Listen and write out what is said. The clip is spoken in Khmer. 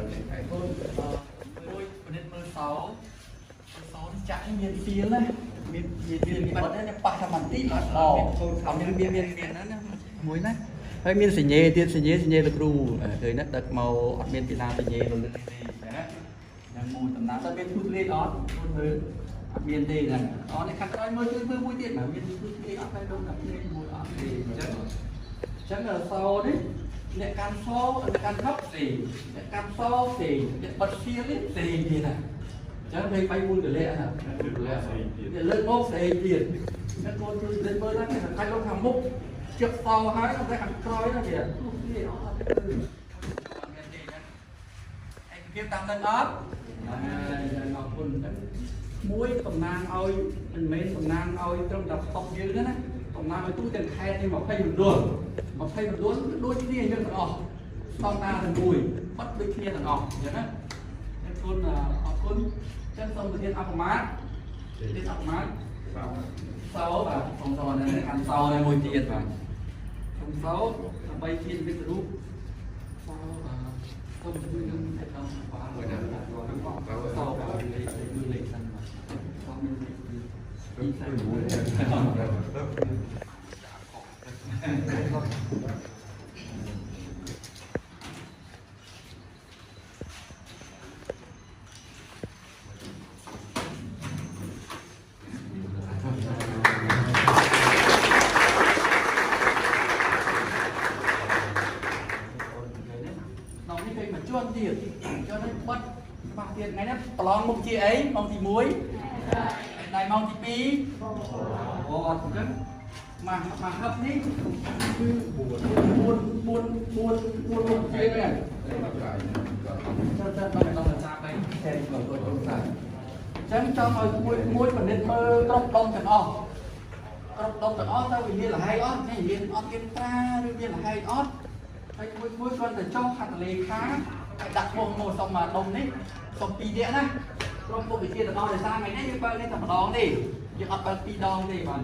មួយពិនិត្យមើលសោសោចាក់មានសៀលណាមានមានមានបាត់នេះប៉ះថាបន្តិចអត់អត់មានមានមានមានណាមួយណាហើយមានសញ្ញេទៀតសញ្ញេសញ្ញេលោកគ្រូឃើញណាដឹកមកអត់មានពីណាសញ្ញេលលឹកទេណាយ៉ាងមួយតំណាងតើមានធូរលាយអត់មើលអត់មានទេណាអត់នេះខាងក្រោយមើលជួយមើលមួយទៀតបាទមានធូរលាយអត់ហើយដូចតែភ្នែកមួយអត់ទេអញ្ចឹងសោនេះអ្នកកាន់សោអ្នកកាន់ថប់ផ្សេងអ្នកកាន់សោផ្សេងអ្នកបិទសៀលនេះផ្សេងទៀតណាអញ្ចឹងលេខ3 4កលៈណាកលៈផ្សេងទៀតអ្នកលើកមកផ្សេងទៀតអ្នកកូនជួយលើកមើលណាគេខាងលោកខាងមុខជឹកសោហើយតែខាងក្រោយណាវាទូនេះអត់ទេអត់មានទេណាឯកភាពតាមនឹងអត់ហើយអរគុណមួយតំណាងឲ្យមិនមែនតំណាងឲ្យត្រឹមតែស្តុកយើងទេណាតំណាងឲ្យទូទាំងខេត្តនេះ20មណ្ឌល20មណ្ឌលដូចគ្នាយើងទាំងអស់ស្តង់ដារតែមួយបិទដូចគ្នាទាំងអស់អញ្ចឹងណាអរគុណអរគុណអញ្ចឹងសូមប្រធានអបមាទៀតអបមាសោបាទសូមសោនេះកាន់សោនេះមួយទៀតបាទសូមសោដើម្បីជានិមិត្តរូបសោបាទសូមជួយនឹងតែដល់បាទមួយណាសោបាទលេខមួយលេខសិនបាទសូមមានលេខពីរមួយ ទៀតចុះនេះបិទច្បាស់ទៀតថ្ងៃនេះប្រឡងមុខជាអីម៉ោងទី1ដៃម៉ោងទី2អូអត់អញ្ចឹងមកមកហឹបនេះគឺ4 4 4 4មុខជាហ្នឹងចូលទៅដល់ដល់សាបីចែកមកទៅសាអញ្ចឹងចង់ឲ្យមួយមួយពិនិត្យមើលគ្រប់ដុំទាំងអស់គ្រប់ដុំទាំងអស់ទៅវាមានលហែកអត់នេះមានអត់មានត្រាឬមានលហែកអត់ហើយមួយមួយគាត់ទៅចុះហត្ថលេខាហើយដាក់ឈ្មោះមកសុំមកដុំនេះសុំ2នាក់ណាក្រុមពុកវិជាទាំងអស់ដោយសារថ្ងៃនេះយើងបើកនេះតែម្ដងទេយើងអត់បើក2ដងទេបាទ